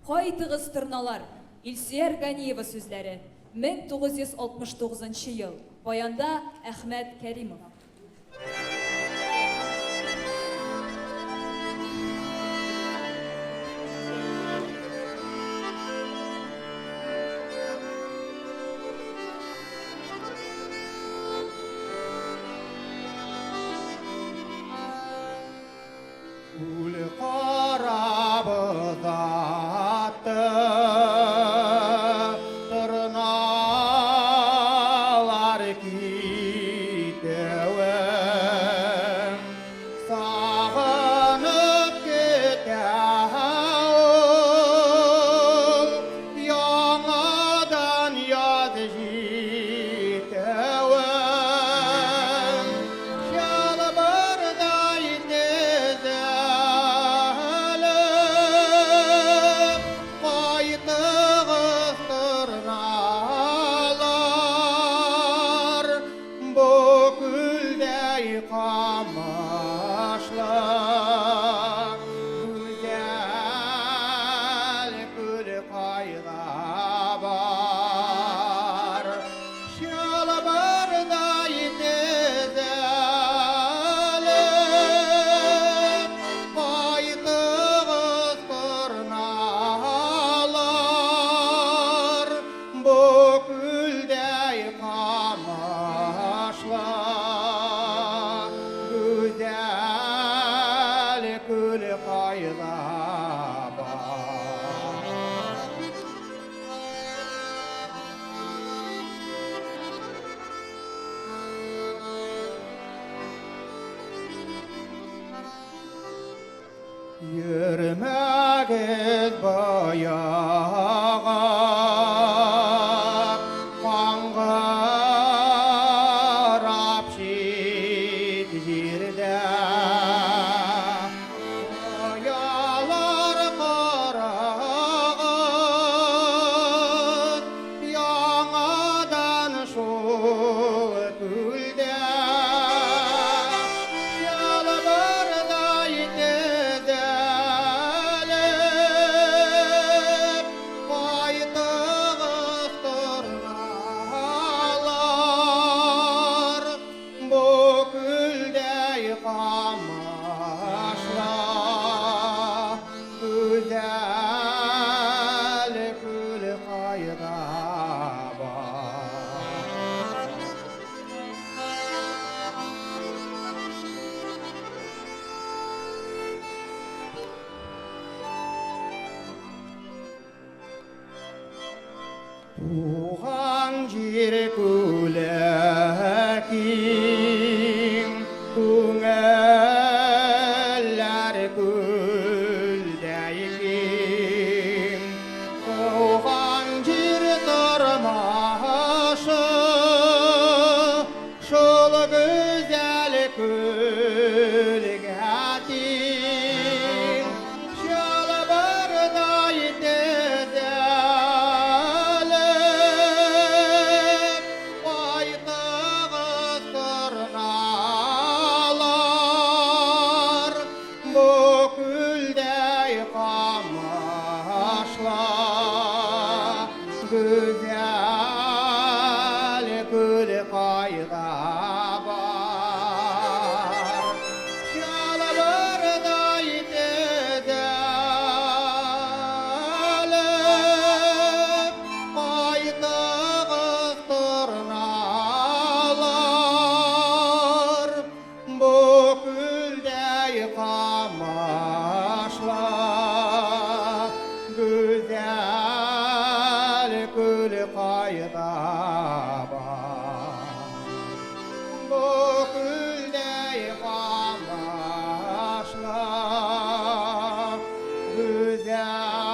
Кайтыгыз, торналар! Илсөяр Ганиева сүзләре, 1969 ел, баянда Әхмәт Кәримов. Күл карап озатты, Торналар китүен. Сагынып көтә ул, Яңадан яз җитүен. Чалбардай тезелеп, кайтыгыз, торналар, бу күлдәй камышлы, гүзәл күл кайда бар? Чалбардай тезелеп, кайтыгыз, торналар, бу күлдәй камышлы, гүзәл күл кайда бар? Йөрмәгез баяга, Каңгырап чит җирдә. Оялар корыгыз яңадан шул күлдә. Чалбардай тезелеп, кайтыгыз, торналар, бу күлдәй камышлы, гүзәл күл кайда бар? Туган җир күле киң, күңелләр күлдәй киң. Туган җир тормышы шул гүзәл күлгә тиң. Чалбардай тезелеп, кайтыгыз, торналар, бу күлдәй камышлы, гүзәл күл кайда бар? Чалбардай тезелеп, кайтыгыз, торналар, бу күлдәй камышлы, гүзәл күл кайда бар? Бу күлдәй камышлы, гүзәл